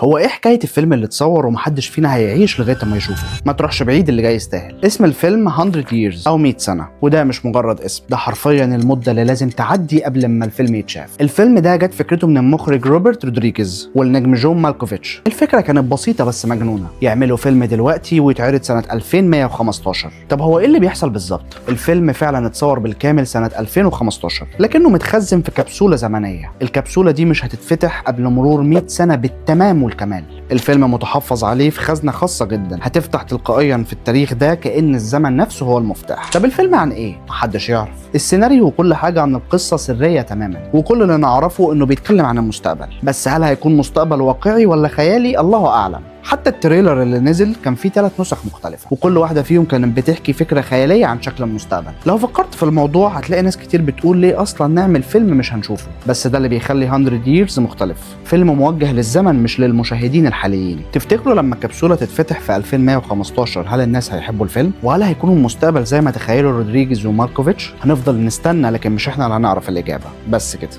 هو ايه حكاية الفيلم اللي اتصور ومحدش فينا هيعيش لغاية ما يشوفه؟ ما تروحش بعيد، اللي جاي يستاهل. اسم الفيلم 100 years او 100 سنه، وده مش مجرد اسم، ده حرفيا المدة اللي لازم تعدي قبل ما الفيلم يتشاف. الفيلم ده جت فكرته من المخرج روبرت رودريجيز والنجم جون مالكوفيتش. الفكرة كانت بسيطة بس مجنونه، يعملوا فيلم دلوقتي ويتعرض سنة 2115. طب هو ايه اللي بيحصل بالظبط؟ الفيلم فعلا اتصور بالكامل سنة 2015، لكنه متخزن في كبسولة زمنيه. الكبسولة دي مش هتتفتح قبل مرور 100 سنة بالتمام والكمال. الفيلم متحفظ عليه في خزنة خاصة جدا هتفتح تلقائيا في التاريخ ده، كأن الزمن نفسه هو المفتاح. طب الفيلم عن ايه؟ محدش يعرف. السيناريو وكل حاجة عن القصة سرية تماما، وكل اللي نعرفه انه بيتكلم عن المستقبل، بس هل هيكون مستقبل واقعي ولا خيالي؟ الله اعلم. حتى ال trailer اللي نزل كان فيه 3 نسخ مختلفة، وكل واحدة فيهم كانت بتحكي فكرة خيالية عن شكل المستقبل. لو فكرت في الموضوع هتلاقي ناس كتير بتقول ليه أصلا نعمل فيلم مش هنشوفه؟ بس ده اللي بيخلي 100 years مختلف، فيلم موجه للزمن مش للمشاهدين الحاليين. تفتكروا لما الكبسولة تتفتح في 2115 هل الناس هيحبوا الفيلم؟ وهل هيكون المستقبل زي ما تخيلوا رودريجيز وماركوفيتش؟ هنفضل نستنى، لكن مش احنا اللي هنعرف الإجابة. بس كده.